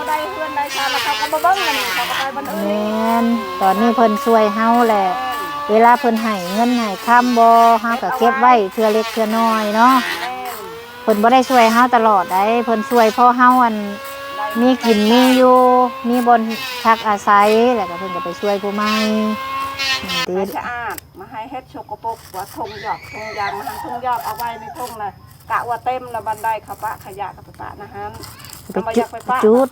ໄດ້ເຮືອນໄດ້ຊານ ແລ້ວເຂົາກໍບໍ່ເບິ່ງ ອັນນີ້ເຂົາກໍໄປບ່ອນອື່ນ. ແມ່ນ ຕອນນີ້ເພິ່ນຊ່ວຍເຮົາແຫຼະ ເວລາເພິ່ນໃຫ້ເງິນໃຫ້ຄຳບໍ່ ເຮົາກໍເກັບໄວ້ເທື່ອເລັກເທື່ອນ້ອຍເນາະ. ແມ່ນ ເພິ່ນບໍ່ໄດ້ຊ່ວຍເຮົາຕະຫຼອດໃດ ເພິ່ນຊ່ວຍພໍເຮົາ ອັນ ມີກິນມີຢູ່ ມີບ່ອນພັກອາໄສ ແລ້ວກໍເພິ່ນກໍໄປຊ່ວຍຜູ້ໃໝ່. ໃຫ້ສະອາດ ບໍ່ໃຫ້ເຮັດສົກກະປົກ ວ່າຖົງຫຍອກຖົງຢາງ ມາຫັ້ນຖົງຫຍອກ ເອົາໄວ້ໃນຖົງນະ ກະວ່າເຕັມລະ ບັດໃດເຂົາປະຂະຫຍະກໍໄປປະນະຫັ້ນ ໄປ ບໍ່ຢາກໄປປະ ຈຸດ.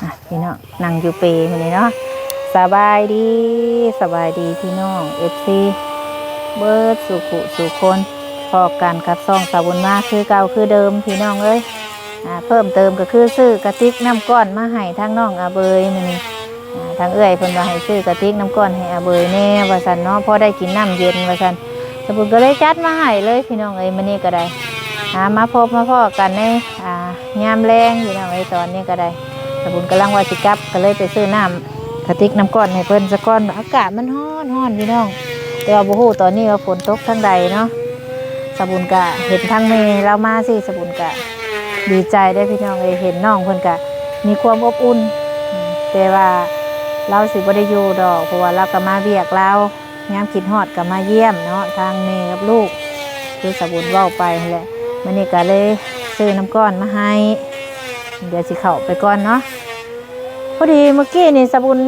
ອ່ະ ພີ່ນ້ອງ ນັ່ງຢູ່ເປມື້ນີ້ເນາະ. ສະບາຍດີ ສະບາຍດີພີ່ນ້ອງເອັຟຊີ ເບິດສູ່ຜູ້ສູ່ຄົນ ພໍ້ກັນກັບຊ່ອງສາວບຸນມາຄືເກົ່າຄືເດີມ ພີ່ນ້ອງເອີຍ. ອ່າ ເພີ່ມເຕີມກໍຄືຊື້ກະຕິກນ້ຳກ້ອນມາໃຫ້ທາງນ້ອງອາເບີຍມື້ນີ້. ອ່າ ທາງເອື້ອຍເພິ່ນວ່າໃຫ້ຊື້ກະຕິກນ້ຳກ້ອນໃຫ້ອາເບີຍແດ່ວ່າຊັ້ນເນາະ ພໍໄດ້ກິນນ້ຳເຢັນວ່າຊັ້ນ. ສາວບຸນກໍເລີຍຈັດມາໃຫ້ເລີຍ ພີ່ນ້ອງເອີຍ ມື້ນີ້ກໍໄດ້. ອ່າ ມາພົບມາພໍ້ກັນໃນ ອ່າ ຍາມແລງ ພີ່ນ້ອງເອີຍ. ຕອນນີ້ກໍໄດ້ ສາວບຸນກຳລັງວ່າຊິກັບ ກໍເລີຍໄປຊື້ນ້ຳກະຕິກນ້ຳກ້ອນໃຫ້ເພິ່ນສາກ່ອນ. ອາກາດມັນຮ້ອນໆ ພີ່ນ້ອງ ແຕ່ວ່າບໍ່ຮູ້ຕອນນີ້ວ່າຝົນຕົກທາງໃດເນາະ. ສາວບຸນກະເຫັນທາງແມ່ລາວມາຊີ້ ສາວບຸນກະດີໃຈເດ້ ພີ່ນ້ອງເອີຍ ເຫັນນ້ອງເພິ່ນກະມີຄວາມອົບອຸ່ນ. ແຕ່ວ່າລາວຊິບໍ່ໄດ້ຢູ່ດອກ ເພາະວ່າລາວກໍມາວຽກລາວ ຍາມຄິດຮອດກໍມາຢ້ຽມເນາະ ທາງແມ່ກັບລູກ ຄືສາວບຸນເວົ້າໄປຫັ້ນແຫຼະ. ມື້ນີ້ກໍເລີຍຊື້ນ້ຳກ້ອນມາໃຫ້ ດຽວຊິເຂົ້າໄປກ່ອນເນາະ. ພໍດີມື້ກີ້ນີ້ສາວບຸນ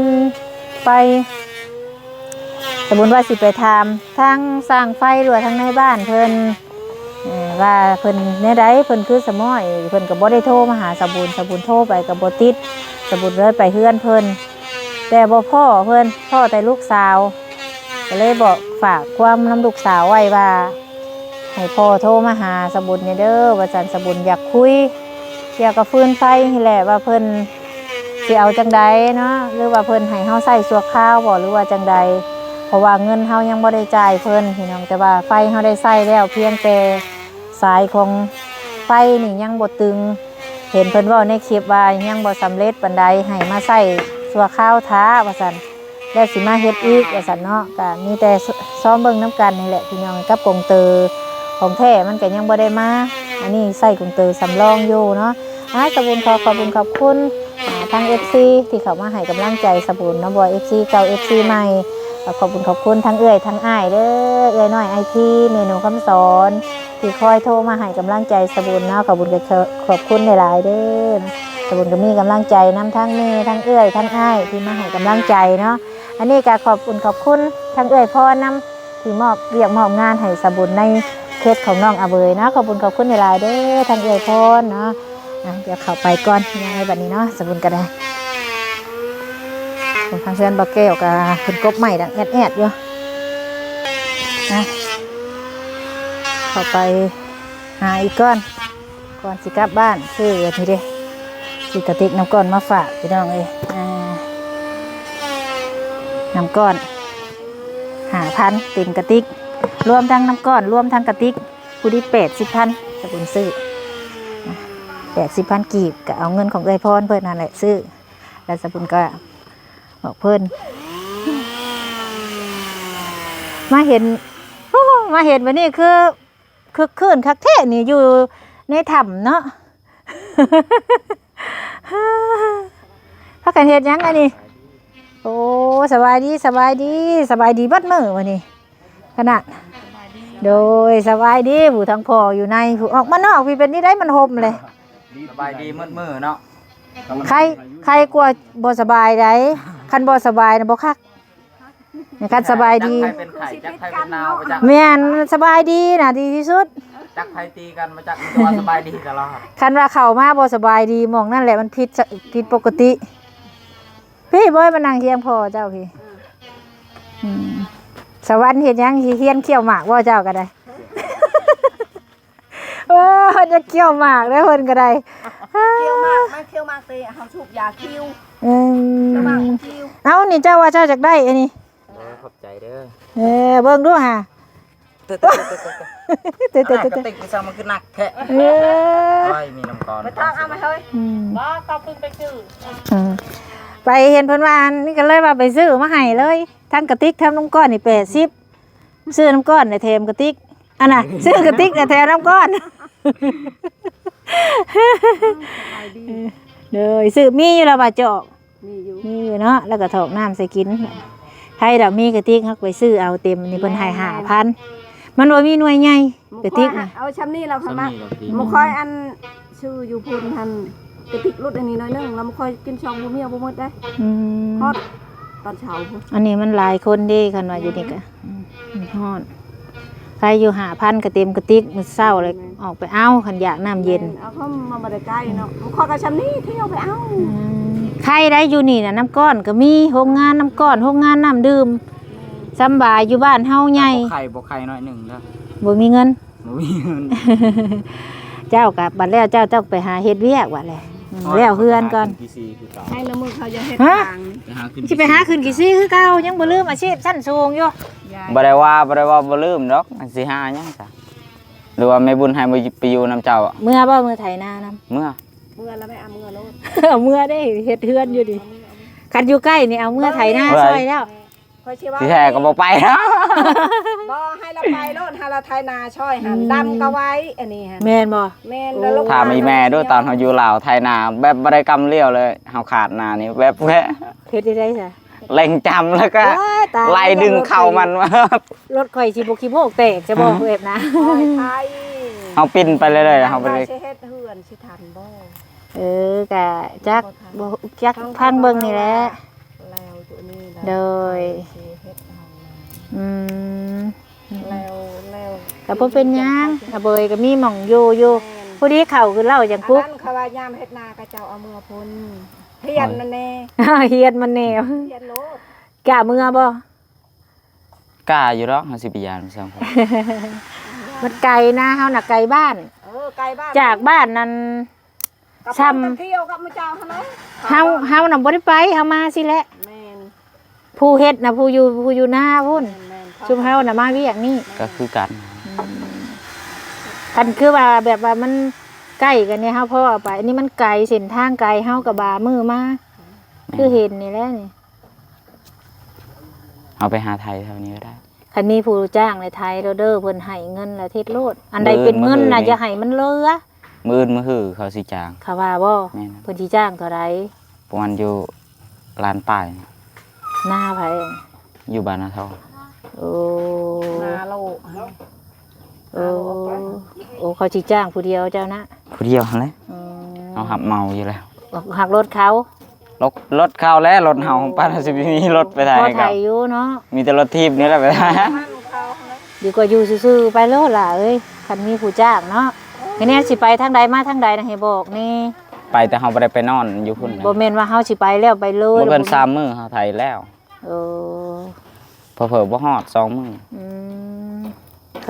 ໄປ ສາວບຸນວ່າຊິໄປຖາມທາງຊ່າງໄຟ ຫຼືວ່າທາງນາຍບ້ານເພິ່ນ ເອີ ວ່າເພິ່ນແນວໃດ ເພິ່ນຄືສະມ້ອຍ. ເພິ່ນກໍບໍ່ໄດ້ໂທມາຫາສາວບຸນ ສາວບຸນໂທໄປກໍບໍ່ຕິດ ສາວບຸນເລີຍໄປເຮືອນເພິ່ນ ແຕ່ບໍ່ພໍ້ເພິ່ນ ພໍ້ແຕ່ລູກສາວ. ກໍເລີຍບອກ ຝາກຄວາມນຳລູກສາວໄວ້ວ່າ ໃຫ້ພໍ່ໂທມາຫາສາວບຸນແດ່ເດີວ່າຊັ້ນ ສາວບຸນຢາກຄຸຍກ່ຽວກັບຟືນໄຟນີ້ແຫຼະ ວ່າເພິ່ນຊິເອົາຈັ່ງໃດເນາະ ຫຼືວ່າເພິ່ນໃຫ້ເຮົາໃຊ້ຊົ່ວຄາວບໍ່ ຫຼືວ່າຈັ່ງໃດ ເພາະວ່າເງິນເຮົາຍັງບໍ່ໄດ້ຈ່າຍເພິ່ນ ພີ່ນ້ອງ ແຕ່ວ່າໄຟເຮົາໄດ້ໃຊ້ແລ້ວ ພຽງແຕ່ສາຍຂອງໄຟນີ້ຍັງບໍ່ຕຶງ. ເຫັນເພິ່ນເວົ້າໃນຄລິບວ່າຍັງບໍ່ສຳເລັດປານໃດ ໃຫ້ມາໃຊ້ຊົ່ວຄາວຖ້າວ່າຊັ້ນ ແລ້ວຊິມາເຮັດອີກວ່າຊັ້ນເນາະ. ກະມີແຕ່ຊ- ຊອມເບິ່ງນຳກັນນີ້ແຫຼະ ພີ່ນ້ອງ ກັບກົງເຕີຂອງແທ້ມັນກະຍັງບໍ່ໄດ້ມາ ອັນນີ້ໃຊ້ກົງເຕີສຳລອງຢູ່ເນາະ. ອາ ສາວບຸນຂໍຂອບຄຸນຂອບຄຸນ ອາ ທາງເອັຟຊີທີ່ເຂົ້າມາໃຫ້ກຳລັງໃຈສາວບຸນເນາະ ບໍ່ວ່າເອັຟຊີເກົ່າ ເອັຟຊີໃໝ່ ກໍຂອບຄຸນຂອບຄຸນທັງເອື້ອຍທັງອ້າຍເດີ ເອື້ອຍນ້ອຍ ໄອທີ ແມ່ໜູ ຄຳສອນ ທີ່ຄອຍໂທມາໃຫ້ກຳລັງໃຈສາວບຸນເນາະ. ຂອບຄຸນ ຂອບຄຸນຫຼາຍໆເດີ ສາວບຸນກໍມີກຳລັງໃຈນຳທັງແມ່ ທັງເອື້ອຍ ທັງອ້າຍທີ່ມາໃຫ້ກຳລັງໃຈເນາະ. ອັນນີ້ກໍຂອບຄຸນຂອບຄຸນທັງເອື້ອຍພອນນຳ ທີ່ມອບວຽກມອບງານໃຫ້ສາວບຸນໃນເຂດຂອງນ້ອງອາເບີຍເນາະ. ຂອບຄຸນຂອບຄຸນຫຼາຍໆເດີ ທັງເອື້ອຍພອນເນາະ. ອ່ະ ດຽວເຂົ້າໄປກ່ອນ ຍັງໄງບັດນີ້ເນາະ ສາວບຸນກໍໄດ້. ທາງເຮືອນບໍ່ແກ້ວກໍເພິ່ນກົບໄມ້ດັງແອດໆຢູ່ນະ. ເຂົ້າໄປຫາອີກກ່ອນ ກ່ອນຊິກັບບ້ານ ຊື້ອັນນີ້ເດ້ ຊື້ກະຕິກນ້ຳກ້ອນມາຝາກພີ່ນ້ອງເອີຍ. ອ່າ ນ້ຳກ້ອນຫ້າພັນ ເຕັມກະຕິກ ລວມທັງນ້ຳກ້ອນ ລວມທັງກະຕິກ ຜູ້ດີແປດສິບພັນ ສາວບຸນຊື້ ແປດສິບພັນກີບ ກໍເອົາເງິນຂອງເອື້ອຍພອນເພິ່ນຫັ້ນແຫຼະຊື້ ແລ້ວສາວບຸນກໍບອກເພິ່ນ ມາເຫັນ ໂອ້ ມາເຫັນບັດນີ້ຄື ຄຶກຄື້ນຄັກແທ້ນີ້ ຢູ່ໃນຖ້ຳເນາະ. ພາກັນເຮັດຫຍັງອັນນີ້? ໂອ້ ສະບາຍດີ ສະບາຍດີ ສະບາຍດີເບິດມື້ມື້ນີ້ ຂະໜາດ ໂດຍ ສະບາຍດີ ຜູ້ທັງພໍ່ຢູ່ໃນ ຜູ້ອອກມານອກ ພີ່ເປັນນີ້ໄດ໋ ມັນຫົ່ມເລີຍ. ສະບາຍດີເບິດມື້ເນາະ ໄຄ ໄຄກວ່າບໍ່ສະບາຍໃດ໋ ຄັນບໍ່ສະບາຍນະບໍ່ຄັກ. ຄັນສະບາຍດີ ຈັກໃຜເປັນໄຂ້ ຈັກໃຜເປັນໜາວ ຈັກ ແມ່ນ ສະບາຍດີນະດີທີ່ສຸດ. ຈັກໃຜຕີກັນມາຈັກ ມີແຕ່ວ່າສະບາຍດີຕະຫຼອດ. ຄັນວ່າເຂົ້າມາບໍ່ສະບາຍດີ ໝ່ອງນັ້ນແຫຼະມັນຜິດ ຜິດປົກກະຕິ. ພີ່ເບີຍ ມານັ່ງຄຽງພໍ່ເຈົ້າພີ່. ອືມ ສະຫວັນເຮັດຫຍັງ? ຮຽນຄ້ຽວໝາກບໍ່ເຈົ້າກໍໄດ້? ເອີ ເພິ່ນຢາກຄ້ຽວໝາກເດ້ ເພິ່ນກໍໄດ້. ຄ້ຽວໝາກ ມາຄ້ຽວໝາກເຕະ ເຮົາສູບຢາຄິວ. ອືມ ຄ້ຽວໝາກຄິວ. ເອົ້າ ນີ້ເຈົ້າວ່າເຈົ້າຢາກໄດ້ອັນນີ້? ເອີ ຂອບໃຈ ໃຈເດີ ເອີ ເບິ່ງດູຫາ ເຕີໆໆໆ ເຕີໆໆໆ ກະຕິກໄປສັ່ງມັນຄືໜັກແທ້ ເອີ ໂອ້ຍ ມີນ້ຳກ້ອນ ໄປທາງເອົາມາເຮີ້ຍ ອືມ ບໍ່ ກໍເພິ່ງໄປຊື້ ອືມ ໄປເຫັນເພິ່ນວ່າອັນນີ້ ກໍເລີຍວ່າໄປຊື້ມາໃຫ້ເລີຍ ທັງກະຕິກ ທັງນ້ຳກ້ອນນີ້ແປດສິບ ຊື້ນ້ຳກ້ອນແລ້ວແຖມກະຕິກ ອັນນ່າ ຊື້ກະຕິກແລ້ວແຖມນ້ຳກ້ອນ ເອີ ໂດຍ ຊື້ ມີຢູ່ແລ້ວວ່າຈອກ ມີຢູ່ ມີຢູ່ເນາະ ແລ້ວກໍຖອກນ້ຳໃສ່ກິນ ໃຜດອກມີກະຕິກ ເຮົາກໍໄປຊື້ເອົາເຕັມ ອັນນີ້ເພິ່ນໃຫ້ຫ້າພັນ ມັນບໍ່ມີໜ່ວຍໃຫຍ່ ກະຕິກນະ ເອົາຊ່ຳນີ້ແລ້ວຄ່ອຍມາ ໝູ່ຂ້ອຍອັນ ຊື້ຢູ່ພຸ້ນຫັ້ນ ກະຕິກຫຼຸດອັນນີ້ໜ້ອຍໜຶ່ງ ແລ້ວມາຄ່ອຍກິນຊ່ອງໝູ່ເມຍບໍ່ໝົດເດ້ ອືມ ຮອດຕອນເຊົ້າພຸ້ນ ອັນນີ້ມັນຫຼາຍຄົນເດ້ ຄັນວ່າຢູ່ນີ້ກະ ອືມ ຮອດ ໃຜຢູ່ຫ້າພັນກະເຕັມກະຕິກ ມື້ເຊົ້າເລີຍອອກໄປເອົາ ຄັນຢາກນ້ຳເຢັນ ແມ່ນ ເອົາເຂົ້າມາບໍ່ໄດ້ໄກເນາະ ຂ້ອຍກໍຊ່ຳນີ້ ທີ່ເອົາໄປເອົາ ອືມ ໄຄໄດ້ຢູ່ນີ້ນະ ນ້ຳກ້ອນກໍມີ ໂຮງງານນ້ຳກ້ອນ ໂຮງງານນ້ຳດື່ມ ສຳບາຍ ຢູ່ບ້ານເຮົາໃຫຍ່ ບໍ່ໄຄ ບໍ່ໄຄໜ້ອຍໜຶ່ງເດີ ບໍ່ມີເງິນ ບໍ່ມີເງິນ ເຈົ້າກໍບັດແລ້ວເຈົ້າຕ້ອງໄປຫາເຮັດວຽກບັດແຫຼະ ອືມ ໂອ້ຍ ແລ້ວເຮືອນກ່ອນ ໄປຫາຂຶ້ນຂີ້ຊີຄືເກົ່າ ໃຫ້ລະມື້ເຂົາຢາກເຮັດ ຮະ ທາງນີ້ ໄປຫາຂຶ້ນ ຊິໄປຫາຂຶ້ນຂີ້ຊີຄືເກົ່າ ຍັງບໍ່ລືມອາຊີບຊັ້ນສູງຢູ່ ບໍ່ໄດ້ວ່າ ບໍ່ໄດ້ວ່າບໍ່ລືມດອກ ຊິຫາຫຍັງຊະ ຫຼືວ່າແມ່ບຸນໃຫ້ໄປຢູ່ນຳເຈົ້າ ເມືອບໍ່ ເມືອໄຖນານຳ ເມືອ ເມືອລະແມ່ ເອົາເມືອໂລດ ເອົາເມືອເດ້ ເຮັດເຮືອນຢູ່ນີ້ ເອົາເມືອ ເອົາເມືອ ຄັນຢູ່ໃກ້ນີ້ເອົາເມືອໄຖນາຊ່ອຍແລ້ວ ຂ້ອຍຊິເວົ້າ ທີ່ແທ້ກໍບໍ່ໄປ ບໍ່ ໃຫ້ລາວໄປໂລດ ໃຫ້ລາວໄຖນາຊ່ອຍຫັ້ນ ອືມ ດຳກໍໄວ ອັນນີ້ຫັ້ນ ແມ່ນບໍ່ ແມ່ນ ໂອ້ ແລ້ວລູກ ຖາມອີ່ແມ່ດູ ຕອນເຮົາຢູ່ລາວໄຖນາແບບບໍ່ໄດ້ກຳລ້ຽວເລີຍ ເຮົາຂາດນານີ້ແບບ ເຮັດໄດ້ໃດຊະ ເລັ່ງຈຳ ແລ້ວກໍ ໂອ້ຍ ຕາຍ ໄລ່ດຶງເຂົ້າມັນມາ ລົດຂ້ອຍຊິບໍ່ຂີ້ໂມກແຕກຊະບໍ່ ອືມ ເຮັດນາ ເຮົາປິ່ນໄປເລື້ອຍໆ ເຮົາບໍ່ໄດ້ ຊິເຮັດເຮືອນຊິທັນບໍ່ ເອີ ກະຈັກ ບໍ່ທັນ ບໍ່ຈັກ ຟັງເບິ່ງນີ້ແຫຼະ ແລ້ວໂຕນີ້ລະ ໂດຍ ຊິເຮັດຫ້ອງນ້ຳ ອືມ ແລ້ວ ແລ້ວ ກະບໍ່ເປັນຫຍັງ ອາເບີຍກະມີໝ່ອງຢູ່ຢູ່ ແມ່ນ ພໍດີເຂົ້າຄືເຫຼົ້າຈັ່ງປຸກ ອັນນັ້ນເຂົາວ່າຍາມເຮັດນາເຂົາເຈົ້າເອົາເມືອພຸ້ນ ຮຽນມັນແດ່ ຮຽນມັນແດ່ ຮຽນໂລດ ກ້າເມືອບໍ່? ກ້າຢູ່ດອກ ເຮົາຊິໄປຢ້ານມັນຊ່ຳ ມັນໄກນະ ເຮົານະໄກບ້ານ ເອີ ໄກບ້ານ ຈາກບ້ານນັ້ນ ກໍໄປ ຊ່ຳ ໄປທ່ຽວກັບໝູ່ເຈົ້າຫັ້ນແຫຼະ ເຮົາ ເຮົານະບໍ່ໄດ້ໄປ ເຮົາມາຊີ້ແຫຼະ ແມ່ນ ຜູ້ເຮັດນະ ຜູ້ຢູ່ ຜູ້ຢູ່ນາພຸ້ນ ແມ່ນໆ ຊຸມເຮົານະມາວຽກນີ້ ກໍຄືກັນ ອືມ ຄັນຄືວ່າແບບວ່າມັນໃກ້ກັນນີ້ ເຮົາພໍເອົາໄປ ອັນນີ້ມັນໄກ ເສັ້ນທາງໄກ ເຮົາກໍບາມື້ມາ ແມ່ນ ຄືເຫັນນີ້ແຫຼະນີ້ ເຮົາໄປຫາໄຖແຖວນີ້ກໍໄດ້ ຄັນມີຜູ້ຈ້າງໃນໄທໂລດເດີ ເພິ່ນໃຫ້ເງິນລະເຮັດໂລດ ອັນໃດເປັນເງິນນະ ມື້ອື່ນ ຢ່າໃຫ້ມັນເຫຼືອ ມື້ອື່ນມື້ຮືເຂົາຊິຈ້າງ ເຂົາວ່າບໍ່? ແມ່ນ ເພິ່ນຊິຈ້າງເທົ່າໃດ? ປະມານຢູ່ລ້ານປາຍ ນາໃຜ? ຢູ່ບ້ານນາທອງ ໂອ້ ນາໂລ ໂອ້ ໂອ້ ເຂົາຊິຈ້າງຜູ້ດຽວເຈົ້ານະ? ຜູ້ດຽວຫັ້ນແຫຼະ ອືມ ເຮົາຮັບເໝົາຢູ່ແລ້ວ ຮັກລົດເຂົາ ລົດ ລົດເຂົາແຫຼະ ລົດເຮົາ ປານຊິມີລົດໄປໄຖໃຫ້ເຂົາ ພໍໄຖຢູ່ເນາະ ມີແຕ່ລົດຖີບນີ້ແຫຼະໄປໄຖ ດີກວ່າຢູ່ຊື່ໆໄປໂລດຫຼ້າເອີຍ ຄັນມີຜູ້ຈ້າງເນາະ ແມ່ນ ຊິໄປທາງໃດມາທາງໃດນະ ໃຫ້ບອກແດ່ ໄປແຕ່ເຮົາບໍ່ໄດ້ໄປນອນຢູ່ພຸ້ນນະ ບໍ່ແມ່ນວ່າເຮົາຊິໄປແລ້ວໄປເລີຍ ບໍ່ເກີນສາມມື້ເຮົາໄຖແລ້ວ ເອີ ເຜີໆບໍ່ຮອດສອງມື້ ອືມ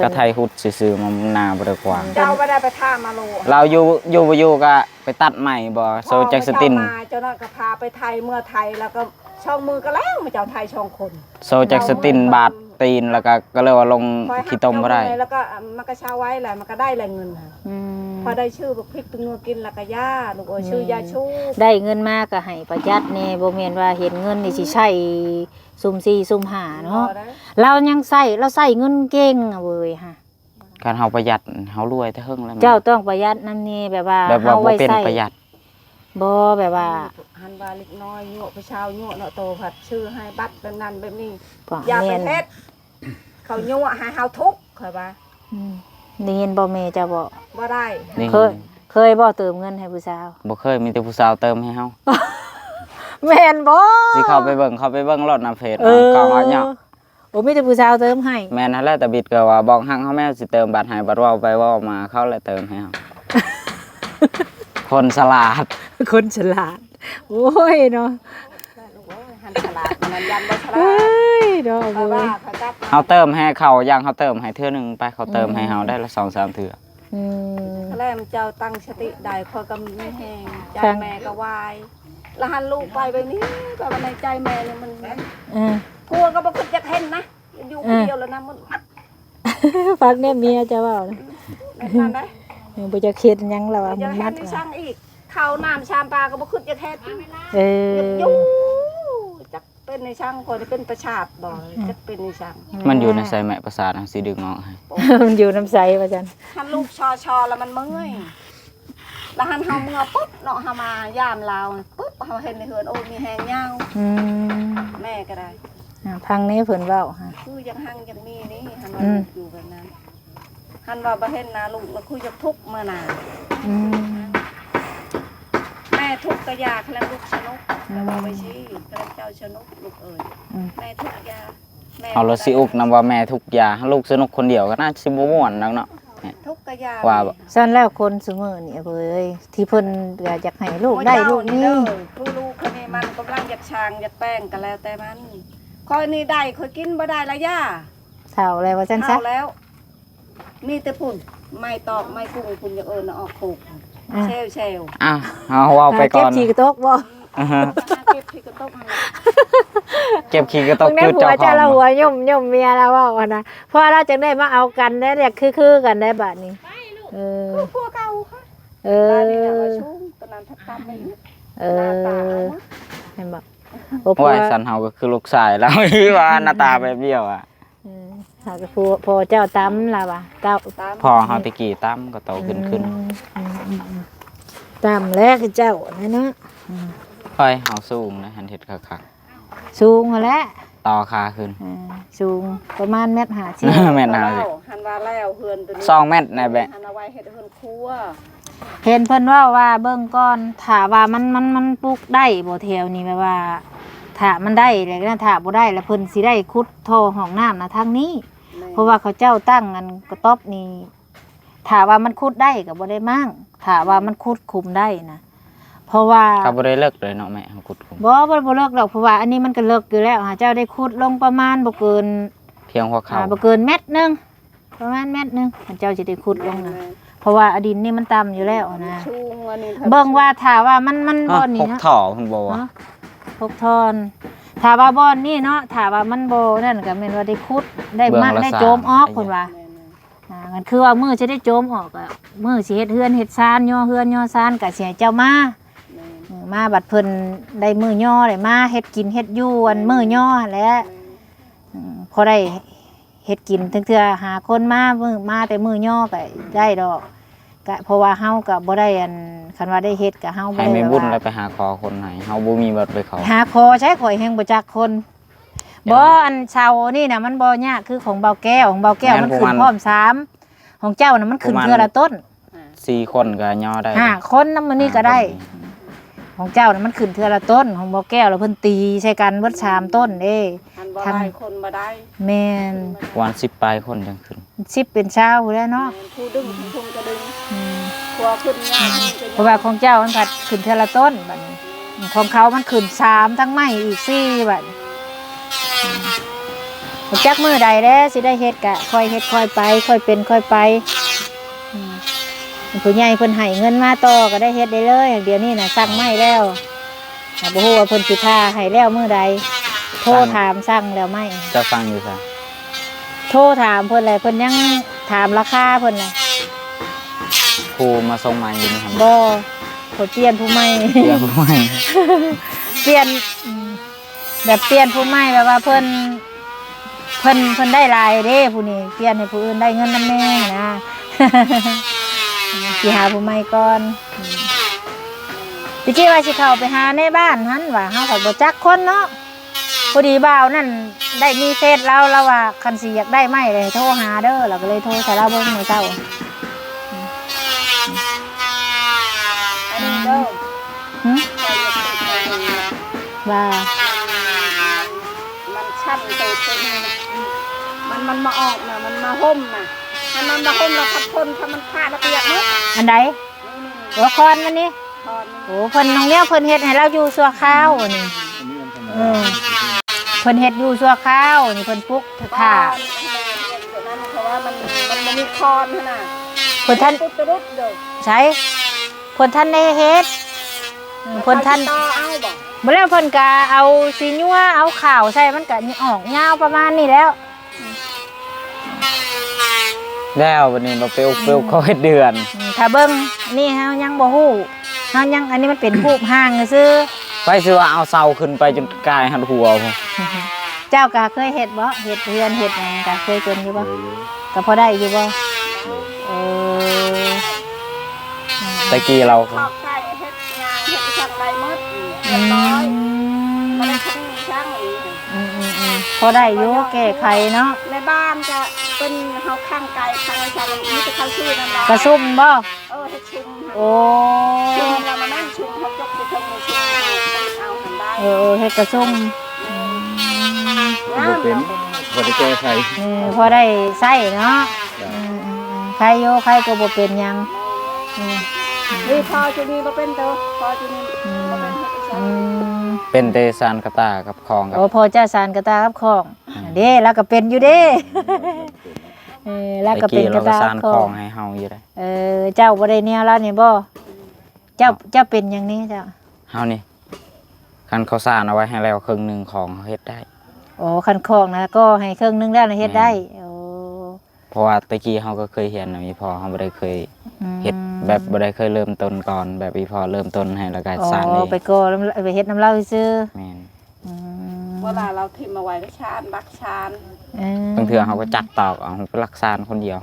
ກະໄຖຫຸດຊື່ໆ ມັນນາບໍ່ໄດ້ກວ້າງ ເຈົ້າບໍ່ໄດ້ໄປຖາມມາໂລ ລາວຢູ່ ຢູ່ບໍ່ຢູ່ກະໄປຕັດໃໝ່ບໍ່ ໂຊຈັກສະຕິນ ເຈົ້ານັ້ນກໍພາໄປໄຖ ເມືອໄຖ ແລ້ວກໍສອງມື້ກໍແລ້ວ ເຈົ້າໄຖສອງຄົນ ໂຊຈັກສະຕິນບາດຕີນ ແລ້ວກໍ ກໍເລີຍວ່າລົງຂີ້ຕົມບໍ່ໄດ້ ແລ້ວກໍມັນກໍເຊົາໄວ້ແຫຼະ ມັນກໍໄດ້ແຫຼະເງິນ ອືມ ພໍໄດ້ຊື້ບັກພິກໄປງົວກິນ ແລ້ວກໍຢາ ລູກເອີຍ ຊື້ຢາຊູບ ໄດ້ເງິນມາກໍໃຫ້ປະຢັດແດ່ ບໍ່ແມ່ນວ່າເຫັນເງິນນີ້ຊິໃຊ້ ສຸ່ມສີ່ສຸ່ມຫ້າເນາະ ບໍ່ໄດ້ ລາວຍັງໃຊ້ ລາວໃຊ້ເງິນເກັ່ງເວີຍຫະ ຄັນເຮົາປະຢັດ ເຮົາລວຍແຕ່ເຫິງແລ້ວ ເຈົ້າຕ້ອງປະຢັດນຳແດ່ ແບບວ່າ ແບບວ່າ ເຮົາໄວ້ໃຊ້ ບໍ່ເປັນປະຢັດ ບໍ່ ແບບວ່າ ຫັ້ນວ່າເດັກນ້ອຍຍົວະ ຜູ້ຊາວຍົວະເນາະ ໂຕພັດຊື້ໃຫ້ບັດແບບນັ້ນແບບນີ້ ຢ່າໄປເຮັດ ເຂົາຍົວະໃຫ້ເຮົາທຸກ ຂ້ອຍວ່າ ອືມ ໄດ້ຍິນບໍ່ແມ່ເຈົ້າເວົ້າ? ບໍ່ໄດ້ ໄດ້ຍິນ ເຄີຍ ເຄີຍບໍ່ເຕີມເງິນໃຫ້ຜູ້ສາວ? ບໍ່ເຄີຍ ມີແຕ່ຜູ້ສາວເຕີມໃຫ້ເຮົາ ແມ່ນບໍ່? ຊິເຂົ້າໄປເບິ່ງ ເຂົ້າໄປເບິ່ງໂລດນຳເຟສ ເອີ ເຂົາເອົາເນາະ ໂອ້ ມີແຕ່ຜູ້ສາວເຕີມໃຫ້ ແມ່ນຫັ້ນແຫຼະ ຕາບິດກໍວ່າບອກຮັກເຮົາແມ່ຊິເຕີມບັດໃຫ້ ບັດເວົ້າໄປເວົ້າມາເຂົາແຫຼະເຕີມໃຫ້ເຮົາ ຄົນສະຫຼາດ ຄົນສະຫຼາດ ໂອ້ຍເນາະ ຫັ້ນສະຫຼາດ ມັນຍັນບໍ່ສະຫຼາດ ເອີຍເນາະ ເຮົາເຕີມໃຫ້ເຂົາ ຢ່າງເຮົາເຕີມໃຫ້ເທື່ອໜຶ່ງໄປ ເຂົາເຕີມໃຫ້ເຮົາ ອືມ ໄດ້ລະສອງສາມເທື່ອ ອືມ ແລ້ວເຈົ້າຕັ້ງສະຕິໄດ້ ຂ້ອຍກໍມີແຮງ ໃຈແມ່ກໍວາຍ ລະຫັນລູກໄປແບບນີ້ ແບບວ່າໃນໃຈແມ່ນີ້ມັນ ເອີ ຜົວກໍບໍ່ຄິດຢາກເຫັນນະ ຢູ່ຜູ້ດຽວແລ້ວນະ ມັນ ພັກແນມເມຍເຈົ້າເວົ້ານະ ແມ່ນນັ້ນໄດ໋ ເອີ ບໍ່ຢາກເຮັດຫຍັງລະວ່າມັນມັດ ບໍ່ຢາກເຮັດອີ່ຫຍັງອີກ ເຂົ້ານ້ຳຊາມປາກໍບໍ່ຄິດຢາກເຮັດ ເອີ ຢາກຢູ່ ຈັກເປັນອີ່ຫຍັງ ຂ້ອຍນີ້ເປັນປະສາດບໍ່ ອືມ ຈັກເປັນອີ່ຫຍັງ ມັນຢູ່ໃນໃສແມ່ ປະສາດ ເຮົາຊິດຶງອອກໃຫ້ ມັນຢູ່ນຳໃສວ່າຊັ້ນ ຄັນລູກຊໍໆ ລະມັນເມື່ອຍ ລະຫັນເຮົາເມືອປຸບເນາະ ເຮົາມາຢາມລາວປຸບ ເຮົາເຫັນໃນເຮືອນ ໂອ້ ມີແຮງຍາວ ອືມ ແມ່ກໍໄດ້ ອາ ຟັງແດ່ເພິ່ນເວົ້າ ຄືຢາກຮັ່ງຢາກມີນີ້ ຫັນວ່າ ອືມ ລູກຢູ່ແບບນັ້ນ ຫັນວ່າບໍ່ເຫັນໜ້າລູກ ລະຄືຢາກທຸກເມື່ອໜ້າ ອືມ ແມ່ທຸກກະຢ່າ ຄັນແລ້ວລູກສະໜຸກ ອືມ ແຕ່ວ່າໄວ້ຊິ ຄັນແລ້ວເຈົ້າສະໜຸກລູກເອີຍ ອືມ ແມ່ທຸກຢ່າ ເຮົາລະຊິອຸກນຳວ່າແມ່ທຸກຢ່າ ລູກສະໜຸກຄົນດຽວກໍໜ້າຊິບໍ່ມ່ວນດອກເນາະ ທຸກກະຢ່າ ວ່າ ຊັ້ນແລ້ວຄົນຊຸມື້ນີ້ເອີຍ ທີ່ເພິ່ນກໍຢາກໃຫ້ລູກໄດ້ລູກມີ ຜູ້ລູກຄົນນີ້ມັນກຳລັງຢາກສ້າງຢາກແປງກໍແລ້ວແຕ່ມັນ ຂ້ອຍນີ້ໄດ້ ຂ້ອຍກິນບໍ່ໄດ້ລະຢ່າ ເຖົ້າແລ້ວວ່າຊັ້ນຊະ ເຖົ້າແລ້ວ ມີແຕ່ພຸ້ນ ໄມ້ຕອກໄມ້ກຸງພຸ້ນ ຢາກເອີ້ນອອກໂຄກ ອ່າ ແຊວໆ ອ້າວ ເຮົາເວົ້າໄປກ່ອນ ເກັບຂີ້ກະຕົກບໍ່? ອ່າຮະ ເກັບຂີ້ກະຕົກຫັ້ນແຫຼະ ເກັບຂີ້ກະຕົກ ເບິ່ງແນ່ ຈຸດເຈົ້າຂອງ ຜົວເຈົ້າລະຫົວຍົມໆ ເມຍລາວເວົ້າຫັ້ນນະ ເພາະວ່າລາວຈັ່ງໄດ້ມາເອົາກັນໄດ໋ ຢາກຄືໆກັນໄດ໋ບາດນີ້ ເອີ ຄືຜົວເກົ່າ ເອີ ຕອນນັ້ນພັດຕຳໄປຢູ່ ເອີ ໜ້າຕາເນາະ ເຫັນບໍ່? ໂອ້ຍ ຊັ້ນເຮົາກໍຄືລູກຊາຍລາວ ວ່າໜ້າຕາແບບດຽວອະ ເອີ ຫາກະຜູ້ ພໍ່ເຈົ້າຕຳລາວວ່າ ເຈົ້າ ພໍ່ເຮົາແຕ່ກີ້ຕຳກໍໂຕຂຶ້ນ ອືມ ຂຶ້ນ ອືມ ອືມ ອືມ ຕຳແຫຼະຄືເຈົ້ານັ້ນເນາະ ອືມ ຂ້ອຍເຮົາສູງນະ ຫັ້ນເຮັດຄັກໆ ສູງຫັ້ນແຫຼະ ຕໍ່ຂາຂຶ້ນ ເອີ ສູງປະມານແມັດຫ້າສິບ ແມັດຫ້າສິບ ເວົ້າ ຫັ້ນວ່າແລ້ວເຮືອນໂຕນີ້ ສອງແມັດນະແບະ ຫັ້ນເອົາໄວ້ເຮັດເຮືອນຄົວ ເຫັນເພິ່ນເວົ້າວ່າເບິ່ງກ່ອນ ຖ້າວ່າມັນ ມັນ ມັນປຸກໄດ້ບໍ່ແຖວນີ້ ແບບວ່າຖ້າມັນໄດ້ແລ້ວນະ ຖ້າບໍ່ໄດ້ແລ້ວເພິ່ນຊິໄດ້ຂຸດທໍ່ຫ້ອງນ້ຳນະທາງນີ້ ແມ່ນ ເພາະວ່າເຂົາເຈົ້າຕັ້ງອັນກະຕ໊ອບນີ້ ຖ້າວ່າມັນຂຸດໄດ້ກໍບໍ່ໄດ້ມ້າງ ຖ້າວ່າມັນຂຸດຂຸມໄດ້ນະ ເພາະວ່າ ກໍບໍ່ໄດ້ເລິກເລີຍເນາະແມ່ ເຮົາຂຸດຂຸມ ບໍ່ ບໍ່ ບໍ່ເລິກດອກ ເພາະວ່າອັນນີ້ມັນກໍເລິກຢູ່ແລ້ວ ຫາເຈົ້າໄດ້ຂຸດລົງປະມານບໍ່ເກີນ ພຽງຫົວເຂົ່າ ອ່າ ບໍ່ເກີນແມັດໜຶ່ງ ປະມານແມັດໜຶ່ງ ເຈົ້າຊິໄດ້ຂຸດລົງນະ ແມ່ນໆ ເພາະວ່າອະດິນນີ້ມັນຕ່ຳຢູ່ແລ້ວນະ ມັນສູງ ອັນນີ້ ເບິ່ງວ່າຖ້າວ່າມັນ ມັນ ຮະ ບ່ອນນີ້ ຫົກ ເນາະ ທໍ່ພຸ້ນບໍ່ວະ ຮະ ຫົກທໍ່ ຖ້າວ່າບ່ອນນີ້ເນາະ ຖ້າວ່າມັນບໍ່ນັ້ນກໍແມ່ນວ່າໄດ້ຂຸດ ໄດ້ ເບື້ອງລະ ໄດ້ໂຈມອອກ ສາມ ເພິ່ນວ່າ ແມ່ນໆ ອ່າ ມັນຄືວ່າມື້ຊິໄດ້ໂຈມອອກ ກໍມື້ຊິເຮັດເຮືອນເຮັດຊານ ຍໍເຮືອນຍໍຊານ ກໍຊິໃຫ້ເຈົ້າມາ ແມ່ນ ເອີ ມາບັດເພິ່ນໄດ້ມື້ຍໍ ໄດ້ມາເຮັດກິນເຮັດຢູ່ ອັນມື້ຍໍຫັ້ນແຫຼະ ແມ່ນ ອືມ ພໍໄດ້ ເຮັດກິນ ເທື່ອໆຫາຄົນມາ ມື້ ມາແຕ່ມື້ຍໍກໍໄດ້ດອກ ກະເພາະວ່າເຮົາກໍບໍ່ໄດ້ ອັນ ຄັນວ່າໄດ້ເຮັດກໍເຮົາບໍ່ໄດ້ ໃຫ້ແມ່ບຸນແລ້ວໄປຫາຂໍຄົນໃຫ້ ເຮົາບໍ່ມີບັດໄປຂໍ ຫາຂໍໃສ ຂ້ອຍແຮ່ງບໍ່ຈັກຄົນ ບໍ່ ອັນເສົານີ້ນະ ມັນບໍ່ຍາກຄືຂອງບ່າວແກ້ວ ຂອງບ່າວແກ້ວ ແມ່ນ ມັນຂຶ້ນພ້ອມສາມ ຂອງເຈົ້ານະ ມັນຂຶ້ນເທື່ອລະຕົ້ນ ປະມານສີ່ຄົນກໍຍໍໄດ້ ຫ້າຄົນນຳມື້ນີ້ກໍໄດ້ ຫ້າຄົນ ຂອງເຈົ້ານະ ມັນຂຶ້ນເທື່ອລະຕົ້ນ ຂອງບ່າວແກ້ວລະເພິ່ນຕີໃສ່ກັນເບິດສາມຕົ້ນເດ້ ຄັນບໍ່ຫຼາຍຄົນບໍ່ໄດ້ ແມ່ນ ປະມານສິບປາຍຄົນຈັ່ງຂຶ້ນ ສິບເປັນຊາວພຸ້ນແຫຼະເນາະ ແມ່ນ ຜູ້ດຶງຜູ້ຄົນກໍດຶງ ອືມ ເພາະວ່າຂອງເຈົ້າມັນພັດຂຶ້ນເທື່ອລະຕົ້ນ ບາດນີ້ ຂອງເຂົາມັນຂຶ້ນສາມ ທັງໄມ້ອີກສີ່ ບາດນີ້ ອືມ ຈັກມື້ໃດແລ້ວຊິໄດ້ເຮັດ ກະຄ່ອຍເຮັດຄ່ອຍໄປ ຄ່ອຍເປັນຄ່ອຍໄປ ອືມ ຜູ້ໃຫຍ່ເພິ່ນໃຫ້ເງິນມາຕໍ່ກໍໄດ້ເຮັດໄດ້ເລີຍ ດຽວນີ້ນະສັ່ງໄມ້ແລ້ວ ກໍບໍ່ຮູ້ວ່າເພິ່ນຊິຜ່າໃຫ້ແລ້ວມື້ໃດ ໂທຖາມສັ່ງແລ້ວໄມ້ ເຈົ້າສັ່ງຢູ່ໃສ? ໂທຖາມເພິ່ນແຫຼະ ເພິ່ນຍັງຖາມລາຄາເພິ່ນນະ ຜູ້ມາສົ່ງໄມ້ຢູ່ນີ້ຫັ້ນ ບໍ່ ຂ້ອຍປ່ຽນຜູ້ໃໝ່ ປ່ຽນຜູ້ໃໝ່ ປ່ຽນ ອືມ ແບບປ່ຽນຜູ້ໃໝ່ ແບບວ່າເພິ່ນ ເພິ່ນ ເພິ່ນໄດ້ຫຼາຍເດ້ ຜູ້ນີ້ປ່ຽນໃຫ້ຜູ້ອື່ນໄດ້ເງິນນຳແດ່ນະ ຊິຫາຜູ້ໃໝ່ກ່ອນ ອືມ ຕະກີ້ວ່າຊິເຂົ້າໄປຫາໃນບ້ານຫັ້ນວ່າ ເຮົາກໍບໍ່ຈັກຄົນເນາະ ພໍດີບ່າວນັ້ນໄດ້ມີເຟສລາວ ລາວວ່າຄັນຊິຢາກໄດ້ໄມ້ເລີຍໂທຫາເດີ ລາວກໍເລີຍໂທໃສ່ລາວເບິ່ງມື້ເຊົ້າ ອັນນີ້ເດີ ຫຶ? ວ່າ ມັນຊັ້ນໂຕຕົວນີ້ ມັນ ມັນມາອອກນະ ມັນມາຫົ່ມນະ ຄັນມັນມາຫົ່ມລະພັດພົນ ຄັນມັນຂາດລະປຽກໝົດ ອັນໃດ? ນີ້ໆໆ ໂອ ຄອນມັນນີ້ ຄອນມັນ ໂອ ເພິ່ນ ນ້ອງນຽວເພິ່ນເຮັດໃຫ້ລາວຢູ່ຊົ່ວຄາວນີ້ ເອີ ເພິ່ນເຮັດຢູ່ຊົ່ວຄາວນີ້ ເພິ່ນປຸກຖ້າ ເພາະວ່າມັນ ມັນບໍ່ມີຄອນຫັ້ນນະ ເພິ່ນທັນ ປຸດຕະລຸດເດີ ໃສ ເພິ່ນທັນໄດ້ເຮັດ ເພິ່ນທັນ ບໍ່ແລ້ວເພິ່ນກະເອົາສີນົວ ເອົາຂາວໃສ່ ມັນກະອອກຍາວປະມານນີ້ແລ້ວ. ແລ້ວບັດນີ້ບໍ່ເປັວ ເປັວເຂົາເຮັດເດືອນ. ອືມ ຖ້າເບິ່ງນີ້ເຮົາຍັງບໍ່ຮູ້ ເຮົາຍັງ ອັນນີ້ມັນເປັນຮູບຮ່າງຊື່. ໃຜຊິວ່າເອົາເສົາຂຶ້ນໄປຈົນກາຍຮອດຫົວພຸ້ນ. ເຈົ້າກະເຄີຍເຮັດບໍ່? ເຮັດເຮືອນເຮັດຫຍັງກະເຄີຍເປັນຢູ່ບໍ່? ເຄີຍຢູ່. ກະພໍໄດ້ຢູ່ບໍ່? ເອີ ແຕ່ກີ້ລາວ ເຮັດຫຍັງ ເຮັດອີ່ຫຍັງໄດ້ໝົດ ອືມ ຮຽບຮ້ອຍ ບໍ່ໄດ້ຊະໜີ້ຫຍັງອີກ. ອືມໆໆ ພໍໄດ້ຢູ່ ແກ້ໄຂເນາະ. ໃນບ້ານກະເປັນ ເຮົາຂັງໄກ່ຂັງໄວ້ຊັ້ນ ມີແຕ່ເຂົາຊື້ນຳລາວ. ກະຊຸ່ມບໍ່? ເອີ ເຮັດຊຸ່ມ. ໂອ້ ຊຸ່ມລະມັນນັ້ນ ຊຸ່ມເຮົາຈົກໄປເທິງ ຊຸ່ມເຮົາເປີດເອົາຫັ້ນໄດ້. ເອີໆ ເຮັດກະຊຸ່ມ. ອືມ ບໍ່ເປັນ ພໍໄດ້ແກ້ໄຂ. ເອີ ພໍໄດ້ໃຊ້ເນາະ. ອືມໆໆ ໄຄຢູ່ ໄຄກໍບໍ່ເປັນຫຍັງ. ອືມ ນີ້ພໍຈຸນີ້ບໍ່ເປັນໂຕ ພໍຈຸນີ້ ອືມ ບໍ່ເປັນເຮັດອີ່ຫຍັງ. ອືມ ເປັນແຕ່ສານກະຕ່າກັບຂອງ. ໂອ້ ພໍ່ເຈົ້າສານກະຕ່າກັບຂອງ. ອືມ ເດ້ ລາວກໍເປັນຢູ່ເດ້. ອືມ ເອີ ລາວກໍເປັນກະຕ່າກັບຂອງ. ແຕ່ກີ້ລາວກໍສານຂອງໃຫ້ເຮົາຢູ່ເດ້. ເອີ ເຈົ້າບໍ່ໄດ້ແນວລາວນີ້ບໍ່? ເຈົ້າ ເຈົ້າເປັນຫຍັງນີ້ເຈົ້າ? ເຮົານີ້ ຄັນເຂົາສານເອົາໄວ້ໃຫ້ແລ້ວເຄິ່ງໜຶ່ງ ຂອງເຮົາເຮັດໄດ້. ໂອ້ ຄັນຂອງນະກໍໃຫ້ເຄິ່ງໜຶ່ງແລ້ວນະເຮັດໄດ້. ແມ່ນ. ໂອ້ ເພາະວ່າແຕ່ກີ້ເຮົາກໍເຄີຍຮຽນນຳອີ່ພໍ່ ເຮົາບໍ່ໄດ້ເຄີຍ ອືມ ເຮັດແບບ ບໍ່ໄດ້ເຄີຍເລີ່ມຕົ້ນກ່ອນ ແບບອີ່ພໍ່ເລີ່ມຕົ້ນໃຫ້ ແລ້ວກໍສານເອງ. ອໍ ໄປກໍ ໄປເຮັດນຳລາວຊື່ໆ. ແມ່ນ. ອືມ ເວລາລາວຖິ້ມເອົາໄວ້ໃນຊານ ບັກຊານ. ເອີ ບາງເທື່ອເຮົາກໍຈັບຕອກເອົາ ເຮົາກໍລັກຊານຄົນດຽວ.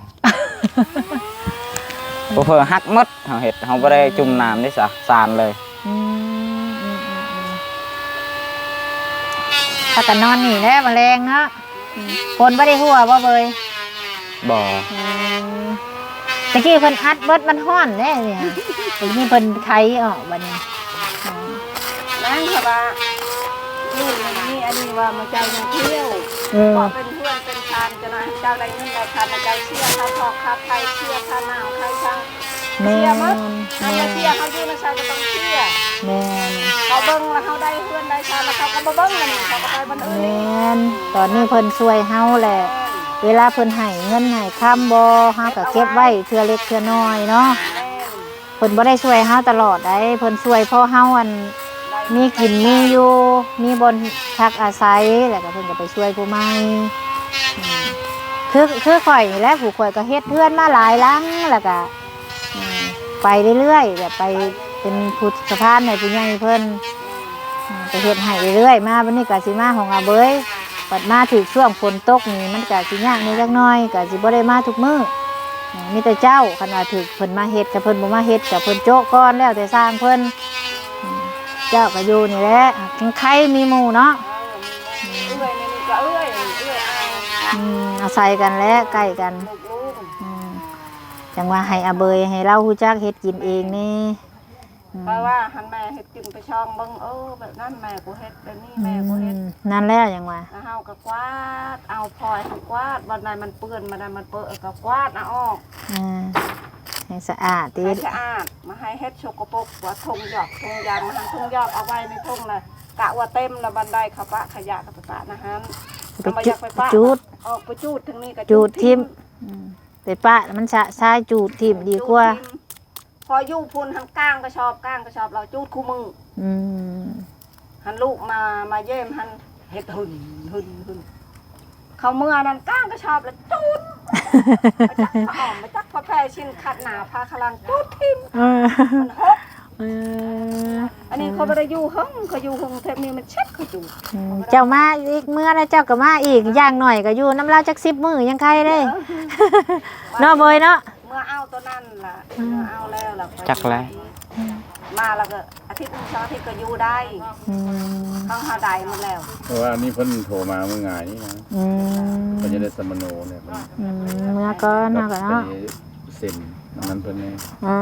ເຜີໆຫັກໝົດ ເຮົາເຮັດ ເຮົາບໍ່ໄດ້ຈຸ່ມນ້ຳເດ້ຊະ ຊານເລີຍ. ອືມ ອືມໆໆ ພາກັນນອນນີ້ແຫຼະ ມາແລງເນາະ. ອືມ ຝົນບໍ່ໄດ້ຫົວບໍ່ເບີຍ? ບໍ່. ອືມ ຕະກີ້ເພິ່ນອັດເບິດ ມັນຮ້ອນເດ້ນີ້. ດຽວນີ້ເພິ່ນໄຂອອກບັດນີ້. ອືມ ນາງເຂົາວ່າ ຢູ່ນີ້ ອັນນີ້ວ່າມາເຈົ້າຍັງທ່ຽວ. ອືມ ເພາະເປັນເຮືອນເປັນຊານ ຈະໜ້ອຍເຈົ້າໄດ້ເງິນໄດ້ຄຳ ເຈົ້າເສຍຄ່າຖອກຄ່າໄຟ ເສຍຄ່ານ້ຳຄ່າສັງ. ແມ່ນ ເສຍໝົດ. ແມ່ນ ເຮົາເສຍ ເຮົາຢູ່ໃນໃສກໍຕ້ອງເສຍ. ແມ່ນ ເຂົາເບິ່ງແລ້ວເຮົາໄດ້ເຮືອນໄດ້ຊານ ແລ້ວເຂົາກໍບໍ່ເບິ່ງ ແລ້ວນີ້ເຂົາກໍໄປບ່ອນອື່ນ. ແມ່ນ ຕອນນີ້ເພິ່ນຊ່ວຍເຮົາແຫຼະ. ແມ່ນ ເວລາເພິ່ນໃຫ້ເງິນໃຫ້ຄຳບໍ່ ເຮົາກໍເກັບໄວ້ເທື່ອເລັກເທື່ອນ້ອຍເນາະ. ແມ່ນ ເພິ່ນບໍ່ໄດ້ຊ່ວຍເຮົາຕະຫຼອດໃດ ເພິ່ນຊ່ວຍພໍເຮົາ ອັນ ມີກິນມີຢູ່ ມີບ່ອນພັກອາໄສ ແລ້ວກໍເພິ່ນກໍໄປຊ່ວຍຜູ້ໃໝ່. ອືມ ຄື ຄືຂ້ອຍນີ້ແຫຼະ ຜູ້ຂ້ອຍກໍເຮັດເຮືອນມາຫຼາຍຫຼັງ ແລ້ວກໍ ອືມ ໄປເລື້ອຍໆ ແບບໄປເປັນຜູ້ສະພານໃຫ້ຜູ້ໃຫຍ່ເພິ່ນ. ອືມ ກໍເຮັດໃຫ້ເລື້ອຍໆ ມາບັດນີ້ກໍຊິມາຂອງອາເບີຍ ບັດມາຖືກຊ່ວງຝົນຕົກນີ້ ມັນກະຊິຍາກແດ່ຈັກໜ້ອຍ ກະຊິບໍ່ໄດ້ມາທຸກມື້. ອືມ ມີແຕ່ເຈົ້າ ຄັນວ່າຖືກເພິ່ນມາເຮັດ ຖ້າເພິ່ນບໍ່ມາເຮັດ ກະເພິ່ນໂຈະກ່ອນ ແລ້ວແຕ່ຊ່າງເພິ່ນ. ອືມ ເຈົ້າກະຢູ່ນີ້ແຫຼະ ຍັງໄຄມີໝູ່ເນາະ. ເອີ ມີໝູ່ ເອື້ອຍນີ້ກະເອື້ອຍ ເອື້ອຍອ້າຍ. ອືມ ອາໄສກັນແຫຼະ ໃກ້ກັນ. ລູກໆ ອືມ ຈັ່ງວ່າໃຫ້ອາເບີຍ ໃຫ້ລາວຮູ້ຈັກເຮັດກິນເອງແດ່. ອືມ ຂ້ອຍວ່າຫັ້ນ ແມ່ເຮັດກິນໄປຊ່ອງເບິ່ງ ເອີ ແບບນັ້ນແມ່ກູເຮັດ ແບບນີ້ແມ່ກູເຮັດ. ອືມ ນັ້ນແຫຼະ ຫຍັງວ່າ ແລ້ວເຮົາກໍກວາດເອົາ ພອຍເຮົາກວາດ ບ່ອນໃດມັນເປື້ອນ ບ່ອນໃດມັນເປິ ກໍກວາດເອົາອອກ. ອືມ ໃຫ້ສະອາດຕິ ໃຫ້ສະອາດ ບໍ່ໃຫ້ເຮັດສົກກະປົກ ວ່າຖົງຢອກຖົງຢາງ ມາຫັ້ນຖົງຢອກ ເອົາໄວ້ໃນຖົງ ແລ້ວກະວ່າເຕັມ ແລ້ວບ່ອນໃດເຂົາປະຂະຫຍະ ກໍໄປປະນະຫັ້ນ. ບໍ່ຢາກໄປປະ ຈູດ ອອກໄປຈູດ ທາງນີ້ກໍຈູດຖິ້ມ. ອືມ ໄປປະ ມັນຊະຊາຍ ຈູດຖິ້ມດີກວ່າ. ພໍຢູ່ພຸ້ນຫັ້ນ ກາງກະສອບ ກາງກະສອບ ລາວຈູດຄູ່ມື້. ອືມ ຫັ້ນລູກມາ ມາຢ້ຽມຫັ້ນ ເຮັດຫຶ່ນ ຫຶ່ນ ຫຶ່ນ ເຂົ້າເມືອນັ້ນ ກາງກະສອບລະຈູດ. ມາຈັກຜ້າອ້ອມ ມາຈັກຜ້າແພຊິນ ຂັດໜ້າພາຂະຫຼັງ ຈູດຖິ້ມ. ເອີ ມັນຫົກ. ເອີ ອັນນີ້ເຂົາບໍ່ໄດ້ຢູ່ເຫິງ ເຂົາຢູ່ເທິງແຖບນີ້ມັນເຊັດ ເຂົາຢູ່. ອືມ ເຈົ້າມາອີກ ເມືອແລ້ວເຈົ້າກໍມາອີກ ຢ່າງໜ້ອຍກໍຢູ່ນຳລາວຈັກສິບມື້ຍັງໄຄເດ້. ເອີ ເນາະເບີຍເນາະ ເມືອເອົາໂຕນັ້ນລະ. ອືມ ເມືອເອົາແລ້ວລະ ຈັກແລ້ວ ມາແລ້ວກໍອາທິດໜຶ່ງສອງອາທິດກໍຢູ່ໄດ້. ອືມ ຂອງເຮົາໄດ້ໝົດແລ້ວ ເພາະວ່າອັນນີ້ເພິ່ນໂທມາມື້ງາຍນີ້ນະ. ອືມ ເພິ່ນຈະໄດ້ສຳມະໂນແລ້ວ. ອືມ ເມືອກ່ອນເຮົາກໍເນາະ ໄປເຊັນອັນນັ້ນເພິ່ນແດ່. ເອີ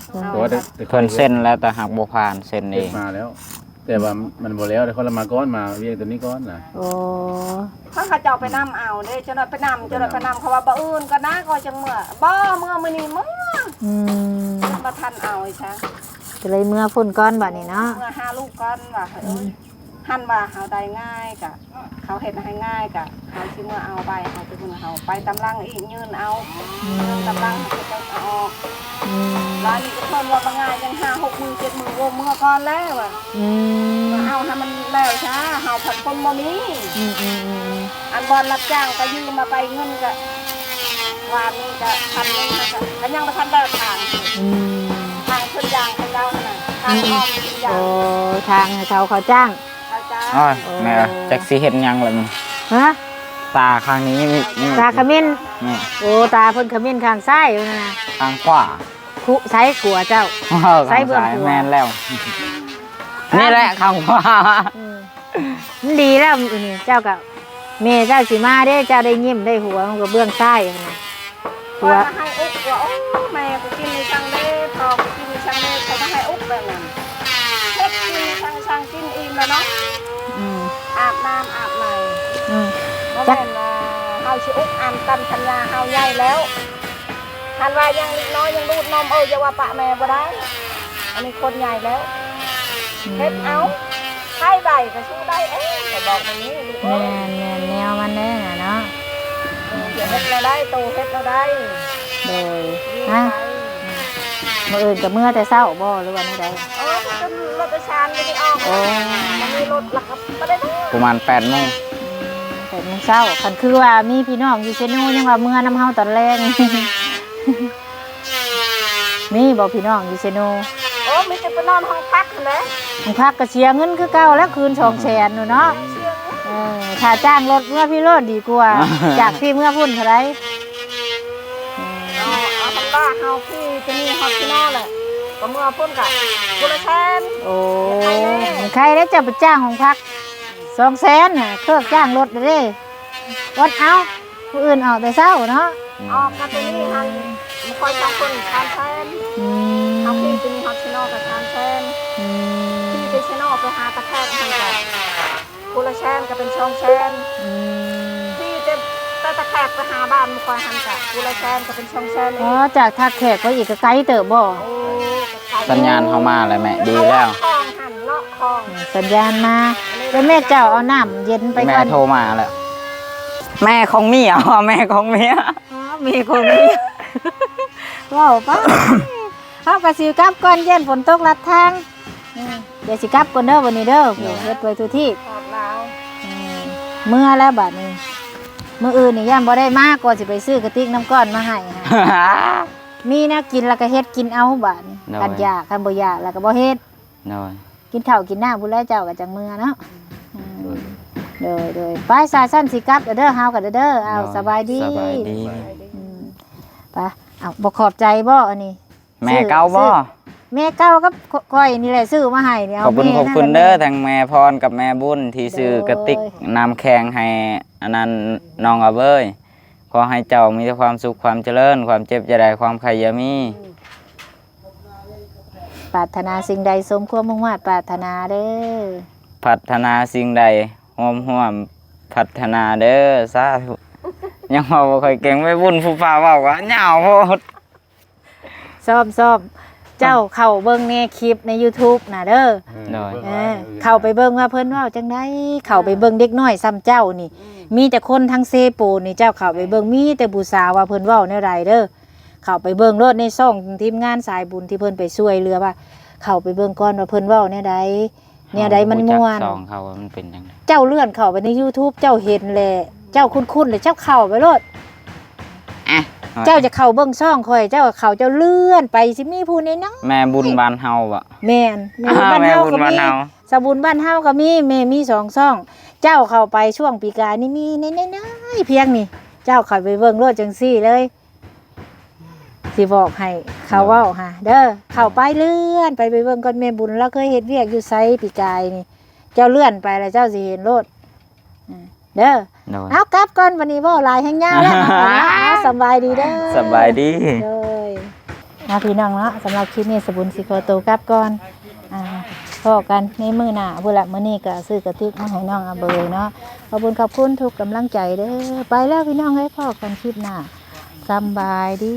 ເພາະວ່າແຕ່ ເພິ່ນເຊັນແລ້ວ ແຕ່ຫາກບໍ່ຜ່ານເຊັນເອງ ເຮັດມາແລ້ວ ແຕ່ວ່າມັນບໍ່ແລ້ວເດ້ ເຂົາລະມາກ່ອນ ມາວຽກຕົວນີ້ກ່ອນນະ. ໂອ້ ເຂົາເຈົ້າໄປນຳເອົາເດ້ ເຈົ້າໜ້ອຍໄປນຳ ເຈົ້າໜ້ອຍໄປນຳ ເຂົາວ່າມື້ອື່ນກ່ອນນະ ກໍຈັ່ງເມືອ. ບໍ່ ເມືອມື້ນີ້ເມືອ. ອືມ ບໍ່ທັນເອົາອີກຊະ ກໍເລີຍເມືອພຸ້ນກ່ອນບັດນີ້ເນາະ ເມືອຫາລູກກ່ອນວ່າ. ອືມ ຄັນວ່າເຮົາໄດ້ງ່າຍກະ ເຂົາເຮັດໃຫ້ງ່າຍກະ ເຮົາຊິເມືອເອົາໄປ ເຮົາໄປເບິ່ງ ເຮົາໄປຕາມຫຼັງອີກ ຍື່ນເອົາ ອືມ ຍື່ນຕາມຫຼັງ ເຂົາເຈົ້າເອົາອອກ ອືມ ບາດນີ້ກໍເພິ່ນວ່າບໍ່ງ່າຍ ຍັງຫ້າຫົກມື້ ເຈັດມື້ ໂອ້ ເມືອກ່ອນແລ້ວວ່າ ອືມ ເອົາໃຫ້ມັນແລ້ວຊະ ເຮົາພັດຄົນບໍ່ມີ ອືມໆໆໆ ອັນບ່ອນຮັບຈ້າງກໍຢືມມາໄປ ເງິນກໍ ວານນີ້ກະພັນໜຶ່ງ ແລ້ວກະ ກະຍັງບໍ່ທັນໄດ້ທາງ ອືມ ທາງສວນຢາງເຂົາເຈົ້າຫັ້ນນະ ທາງອ້ອມສວນຢາງ ໂອ້ ທາງໃຫ້ເຂົາ ເຂົາຈ້າງ ເຂົາຈ້າງ ໂອ້ຍ ໂອ້ ແມ່ເອີຍ ຈັກຊິເຮັດຫຍັງລະນີ້ ຮະ ຕາຂ້າງນີ້ມີ ມີ ຕາຂະເໝັນ ນີ້ ໂອ້ ຕາເພິ່ນຂະເໝັນຂ້າງຊ້າຍພຸ້ນນະ ຂ້າງຂວາ ຄຸ ໃສກົວເຈົ້າ ເອີ ໃສເບື້ອງຂວາ ແມ່ນແລ້ວ ນີ້ແຫຼະຂ້າງຂວາ ອືມ ມັນດີແລ້ວ ອັນນີ້ເຈົ້າກໍ ແມ່ເຈົ້າຊິມາເດ້ ເຈົ້າໄດ້ຍິ້ມໄດ້ຫົວ ມັນກໍເບື້ອງຊ້າຍຫັ້ນນະ ຫົວ ເພິ່ນມາໃຫ້ອຸກວ່າ ໂອ້ ແມ່ກູກິນອີ່ສັງເດ້ ພໍ່ກູກິນອີ່ສັງເດ້ ເຂົາມາໃຫ້ອຸກແບບນັ້ນ ເຮັດກິນສັງ ສັງກິນອີ່ມແລ້ວເນາະ ອືມ ອາບນ້ຳອາບໃໝ່ ອືມ ບໍ່ແມ່ນວ່າເຮົາຊິອຸກອັນຕາມສັນຍາ ເຮົາໃຫຍ່ແລ້ວ ຄັນວ່າຍັງເດັກນ້ອຍ ຍັງດູດນົມ ເອີ ຢ່າວ່າປະແມ່ບໍ່ໄດ້ ອັນນີ້ຄົນໃຫຍ່ແລ້ວ ອືມ ເຮັດເອົາ ໃຜໄດ້ກໍສູ້ໄດ້ເອງ ຂ້ອຍບອກແບບນີ້ລູກເອີຍ ແມ່ນໆ ແນວມັນແດ່ນະເນາະ ເອີ ເຮັດແນວໃດ ໂຕເຮັດແນວໃດ ໂດຍ ຢູ່ ຮະ ໄປ ມື້ອື່ນກໍເມືອແຕ່ເຊົ້າບໍ່ ຫຼືວ່າແນວໃດ? ເອີ ກໍຈົນລົດໂດຍສານບໍ່ໄດ້ອອກ ໂອ້ ມັນມີລົດ ແລ້ວກໍບໍ່ໄດ້ມາ ປະມານແປດໂມງ ອືມ ແປດໂມງເຊົ້າ ຄັນຄືວ່າມີພີ່ນ້ອງຢູ່ເຊໂນ ຍັງວ່າເມືອນຳເຮົາຕອນແລງ ມີບໍ່ພີ່ນ້ອງຢູ່ເຊໂນ? ໂອ້ ມີແຕ່ໄປນອນຫ້ອງພັກຫັ້ນແຫຼະ ຫ້ອງພັກກໍເສຍເງິນຄືເກົ່າແລ້ວ ຄືນສອງແສນໂນນເນາະ ເສຍເງິນ ເອີ ຖ້າຈ້າງລົດເມືອພີ້ໂລດດີກວ່າ ຈາກພີ້ເມືອພຸ້ນເທົ່າໃດ? ເອີ ເອົາ ເອົາທຳລາເຮົາພີ້ຕົວນີ້ຮອດເຊໂນແຫຼະ ກໍເມືອພຸ້ນກະຜູ້ລະແສນ ໂອ້ ໃຄແລ້ວ ເຈົ້າໄປຈ້າງຫ້ອງພັກ ສອງແສນນະ ເຄີກຈ້າງລົດເດ້ ອົດເອົາ ຜູ້ອື່ນອອກແຕ່ເຊົ້າເນາະ ອືມ ອອກມາແຕ່ນີ້ຫັ້ນ ມັນຄ່ອຍສອງຄົນສາມແສນ ອືມ ເຮົາຂີ່ຕົວນີ້ຮອດເຊໂນກໍສາມແສນ ອືມ ຂີ່ແຕ່ເຊໂນໄປຫາຕາແຂກຫັ້ນກໍຜູ້ລະແສນ ກໍເປັນສອງແສນ ອືມ ຂີ່ແຕ່ ແຕ່ຕາແຂກໄປຫາບ້ານໝູ່ຂ້ອຍຫັ້ນກະຜູ້ລະແສນ ກໍເປັນສອງແສນອີກ ອໍ ຈາກທ່າແຂກໄປອີກກໍໄກເຕີບບໍ່? ໂອ້ ກໍໄກ ສັນຍານເຮົາມາແລ້ວແມ່ ດີແລ້ວ ເລາະຄອງຫັ້ນ ເລາະຄອງ ສັນຍານມາ ແຕ່ແມ່ເຈົ້າເອົານ້ຳເຢັນໄປກ່ອນ ແມ່ໂທມາແລ້ວ ແມ່ຂອງເມຍ ແມ່ຂອງເມຍ ອໍ ແມ່ຂອງເມຍ ເວົ້າໄປ ເຮົາກໍຊິກັບກ່ອນ ຢ້ານຝົນຕົກລັດທາງ ອືມ ດຽວຊິກັບກ່ອນເດີ ບັດນີ້ເດີ ໂດຍ ເຮັດໄວ້ທຸກທີ່ ອືມ ເມືອແລ້ວບັດນີ້ ມື້ອື່ນນີ້ຢ້ານບໍ່ໄດ້ມາ ກວ່າຊິໄປຊື້ກະຕິກນ້ຳກ້ອນມາໃຫ້ ມີແນວກິນແລ້ວກໍເຮັດກິນເອົາບາດນີ້ ໂດຍ ຄັນຢາກ ຄັນບໍ່ຢາກແລ້ວກໍບໍ່ເຮັດ ໂດຍ ກິນເຂົ້າກິນນ້ຳພຸ້ນແຫຼະ ເຈົ້າກໍຈັ່ງເມືອເນາະ ອືມ ໂດຍ ໂດຍ ໂດຍ ໄປ ສາຊັ້ນຊິກັບແລ້ວເດີ ເຮົາກໍເດີ ເອົາ ໂດຍ ສະບາຍດີ ສະບາຍດີ ອືມ ໄປ ເອົາ ບໍ່ຂອບໃຈບໍ່ ອັນນີ້ ແມ່ເກົ່າບໍ່? ແມ່ເກົ່າກັບຂ້ອຍນີ້ແຫຼະ ຊື້ມາໃຫ້ນີ້ ເອົາ ຂອບຄຸນ ແມ່ ຂອບຄຸນເດີ ທັງແມ່ພອນກັບແມ່ບຸນ ທີ່ຊື້ ໂດຍ ກະຕິກນ້ຳແຂງໃຫ້ ອັນນັ້ນ ນ້ອງອາເບີຍ ຂໍໃຫ້ເຈົ້າມີແຕ່ຄວາມສຸກ ຄວາມຈະເລີນ ຄວາມເຈັບຢ່າໄດ້ ຄວາມໄຂ້ຢ່າມີ ປາດຖະໜາສິ່ງໃດ ສົມຄວາມມຸ່ງມາດປາດຖະໜາເດີ ປາດຖະໜາສິ່ງໃດ ຮ່ວມຮ່ວມພັດທະນາເດີ ສາທຸ ຍັງເວົ້າບໍ່ຄ່ອຍເກັ່ງ ແມ່ບຸນຜູ້ພາເວົ້າກໍຍາວໂພດ ຊ້ອມໆ ເຈົ້າເຂົ້າເບິ່ງແດ່ຄລິບໃນຢູທູບນະເດີ ໂດຍ ເອີ ເຂົ້າໄປເບິ່ງວ່າເພິ່ນເວົ້າຈັ່ງໃດ ເຂົ້າໄປເບິ່ງເດັກນ້ອຍຊ່ຳເຈົ້ານີ້ ມີແຕ່ຄົນທາງເຊໂປນນີ້ ເຈົ້າເຂົ້າໄປເບິ່ງ ມີແຕ່ຜູ້ສາວວ່າເພິ່ນເວົ້າແນວໃດເດີ ເຂົ້າໄປເບິ່ງໂລດໃນຊ່ອງທີມງານສາຍບຸນທີ່ເພິ່ນໄປຊ່ວຍເຫຼືອ ວ່າເຂົ້າໄປເບິ່ງກ່ອນວ່າເພິ່ນເວົ້າແນວໃດ ແນວໃດມັນມ່ວນ ເຮົາຮູ້ຈັກຊ່ອງເຂົາວ່າມັນເປັນຈັ່ງໃດ ເຈົ້າເລື່ອນເຂົ້າໄປໃນຢູທູບ ເຈົ້າເຫັນແຫຼະ ເຈົ້າຄຸ້ນໆ ແລ້ວເຈົ້າເຂົ້າໄປໂລດ ອ່ະ ເຈົ້າຈະເຂົ້າເບິ່ງຊ່ອງຂ້ອຍ ເຈົ້າເຂົ້າ ເຈົ້າເລື່ອນໄປ ຊິມີຜູ້ນ້ອຍໆ ແມ່ບຸນບ້ານເຮົາບໍ? ແມ່ນ ແມ່ບຸນບ້ານເຮົາກໍມີ ສາວບຸນບ້ານເຮົາກໍມີ ແມ່ມີສອງຊ່ອງ ເຈົ້າເຂົ້າໄປຊ່ວງປີກາຍນີ້ມີນ້ອຍໆ ພຽງນີ້ ເຈົ້າເຂົ້າໄປເບິ່ງໂລດ ຈັ່ງຊີ້ເລີຍ ຊິບອກໃຫ້ເຂົາເວົ້າຫາເດີ ເຂົ້າໄປເລື່ອນໄປ ໄປເບິ່ງກ່ອນ ແມ່ບຸນລາວເຄີຍເຮັດວຽກຢູ່ໃສປີກາຍນີ້ ເຈົ້າເລື່ອນໄປແລ້ວເຈົ້າຊິເຫັນໂລດ ເດີ ໂດຍ ເອົາກັບກ່ອນ ບັດນີ້ເວົ້າຫຼາຍແຮງຍາວແລ້ວເນາະ ເອົາ ສະບາຍດີເດີ ສະບາຍດີ ໂດຍ ເອົາ ພີ່ນ້ອງເນາະ ສຳລັບຄລິບນີ້ສາວບຸນຊິຂໍໂຕກັບກ່ອນ ອ່າ ພໍ້ກັນໃນມື້ໜ້າພຸ້ນລະ ມື້ນີ້ກໍຊື້ກະຕິກມາໃຫ້ນ້ອງອາເບີຍເນາະ ຂອບຄຸນ ຂອບຄຸນທຸກກຳລັງໃຈເດີ ໄປແລ້ວພີ່ນ້ອງເອີຍ ພໍ້ກັນຄລິບໜ້າ ສຳບາຍດີ.